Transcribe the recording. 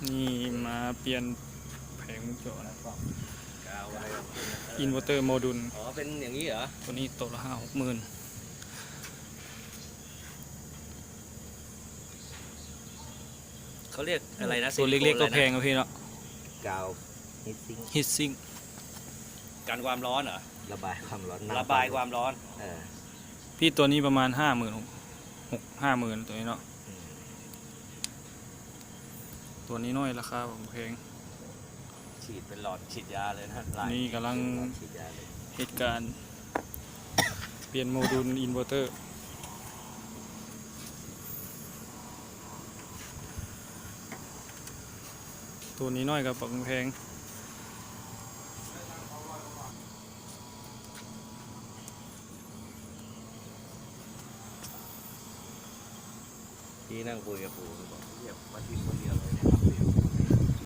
ນີ້ມາປ່ຽນແຜງວົງຈອນ ກາວອະໄລ ອິນເວີເຕີໂມດູນ. ອໍ ເປັນຢ່າງນີ້ເຫລອ? ຕົວນີ້ໂຕລະຫ້າຫົກໝື່ນ. ເຂົາຮຽກອະໄລນະ? ຕົວເລັກໆກໍແພງ ເຊລິໂຄນ ອະພີ່ເນາະ. ກາວຮີດຊິງ ຮີດຊິງ ກັນຄວາມຮ້ອນເຫລອ? ລະບາຍຄວາມຮ້ອນ ລະບາຍຄວາມຮ້ອນ. ເອີ ພີ່ ຕົວນີ້ປະມານຫ້າໝື່ນ ຫົກ ຫ້າໝື່ນ ຕົວນີ້ເນາະ. ອືມ ຕົວນ້ອຍໆ ລາຄາບໍ່ແພງ. ສີດເປັນຫຼອດ ສີດຢາເລີຍນະ. ນີ້ກຳລັງ ເປັນຫຼອດສີດຢາເລີຍ ເຮັດການປ່ຽນໂມດູນອິນເວີເຕີ. ຕົວນ້ອຍໆ ກໍບໍ່ແພງ. ທີ່ນັ່ງຄຸຍກັບປູ ບອກ ຮຽບມາທິດຄົນດຽວເລີຍ.